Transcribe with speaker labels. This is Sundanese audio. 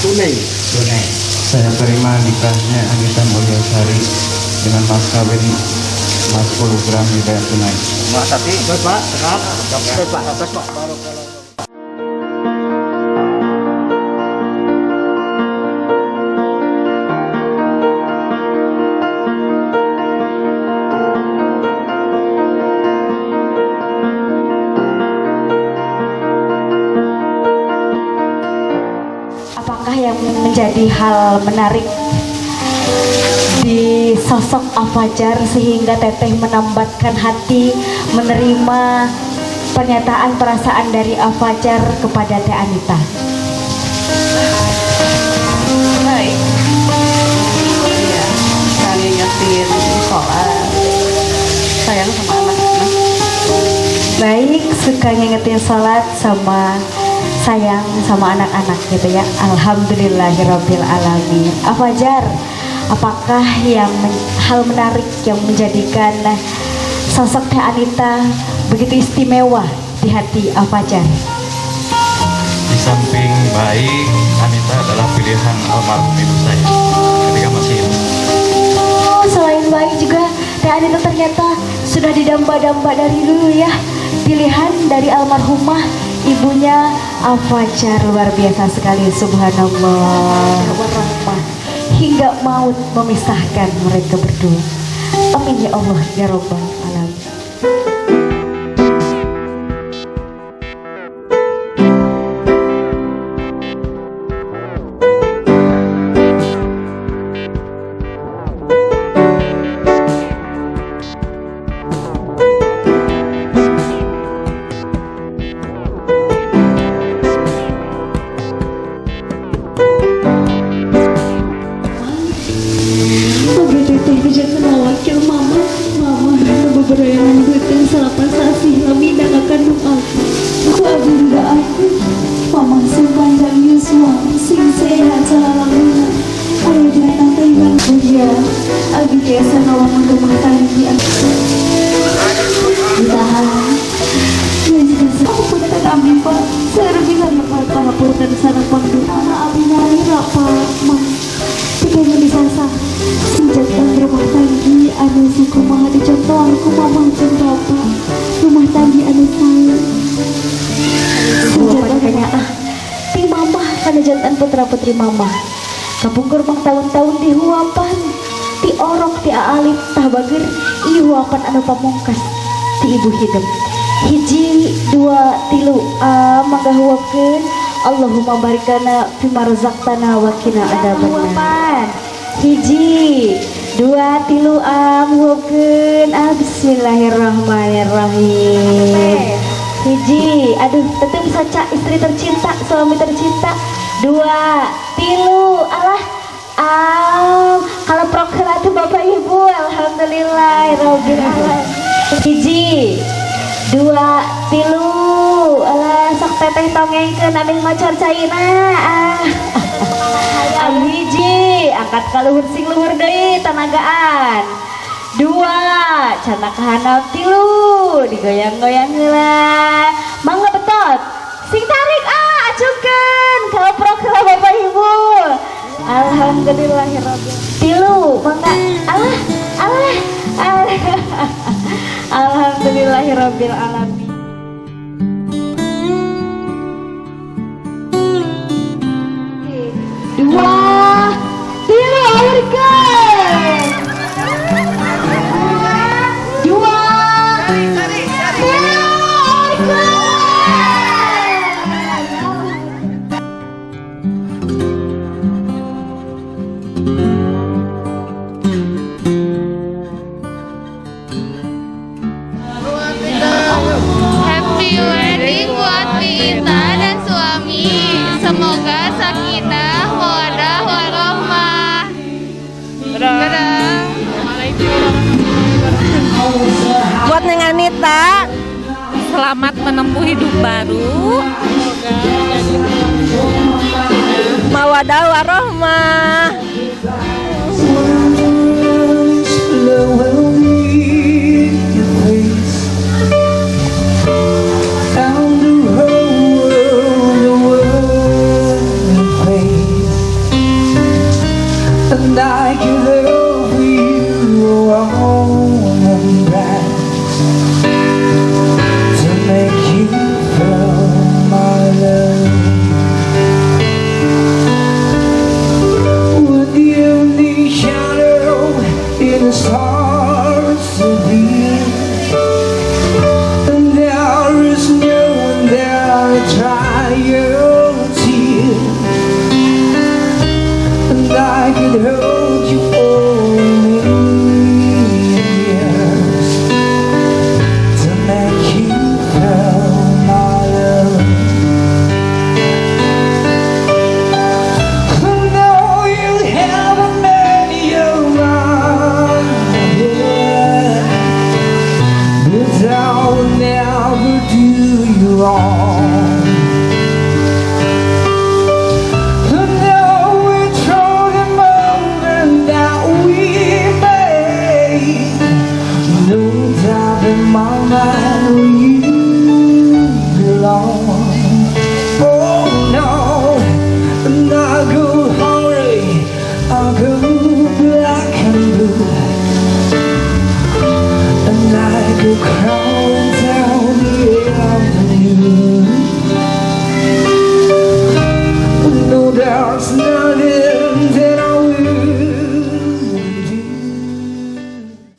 Speaker 1: Tunai.
Speaker 2: Tunai.
Speaker 3: Saya terima nikahnya Anita Mulyasari dengan mas kawin emas 10 gram dibayar tunai.
Speaker 2: Mas Ati.
Speaker 1: Terus, Pak, cekap. Terus, Pak, terus, Pak.
Speaker 4: Apakah yang menjadi hal menarik di sosok Afajar sehingga Teteh menambatkan hati menerima pernyataan perasaan dari Afajar kepada Teh Anita?
Speaker 5: Baik. Iya, sekali ngingetin sholat. Sayang sama anak-anak.
Speaker 4: Baik, suka ngingetin sholat sama sayang sama anak-anak gitu ya. Alhamdulillahirabbil alamin. Afajar, apakah yang hal menarik yang menjadikan sosok Teh Anita begitu istimewa di hati Afajar?
Speaker 3: Di samping baik, Anita adalah pilihan almarhum ibu saya ketika masih hidup.
Speaker 4: Oh, selain baik juga Teh Anita ternyata sudah didamba-damba dari dulu ya. Pilihan dari almarhumah ibunya Afajar, luar biasa sekali, subhanallah. Warahmah hingga maut memisahkan mereka berdua. Amin ya Allah ya Rabbal alamin.
Speaker 6: Oke, Teteh dijadikan wakil mama. Mama beberapa beuteung 9 sasih lamina ngakandung aku. Ku abdi aku mama sing panjang yuswa, sing sehat salalamina. Aya dina tantang ya, abdi biasa ngawangun rumah tangga ditahan ya jika aku punten abdi, Pak, saya bisa pangapunten sareng pangduna abdi nyalira, Pak, Mang. Tikanya disasah sejak rumah tanggi anu kumaha dicontohan ku mamah jeung bapak, rumah tanggi anu sae.
Speaker 4: Huapan kanyaah ti mamah kana jantan putra putri mamah. Kapungkur mah tahun-tahun dihuapan ti orok ti aalit, tah bager ieu huapan anu pamungkas ti ibu hidup. Hiji, dua, tilu, ah, mangga huapkeun. Allahumma barik lana fima razaqtana wa qina adzabannar. Hiji, dua, tilu, am huapkeun. Ah, bismillahirrahmanirrahim. Hiji, aduh, tetep saca istri tercinta, suami tercinta. Dua, tilu, alah, am, kalau prok tuh bapak ibu, alhamdulillah, rabbil alamin. Hiji, dua, tilu, alah, sok Teteh tongengkeun ambil macor caina, ah. Am hiji, angkat ka luhur sing luhur deui tanagaan. Dua, candak ka handap, tilu, digoyang-goyang heula. Mangga betot. Sing tarik ah, acungkeun. Kaloprok heula bapak ibu. Alhamdulillahirabbil. Tilu, mangga. Alah, alah, alah. Alhamdulillahirabbil alamin. Dua, tilu, alurkeun. Dua, tilu, alurkeun.
Speaker 7: Happy wedding buat Ita dan suami. Semoga sakinah, mawadah, warahmah. Dadah.
Speaker 5: Buat Neng Anita,
Speaker 8: selamat menempuh hidup baru.
Speaker 5: Mawadah warohmah.
Speaker 9: Love will need your place and the whole world a place. I'll dry your tears, and I could hold you for a million years to make you feel my love. No, you haven't made your mind yet, but I'll never do you wrong. No, we throw the moment that we made. No doubt in my mind where you belong. Oh no, and I go hungry, I go black and blue, and I go cry.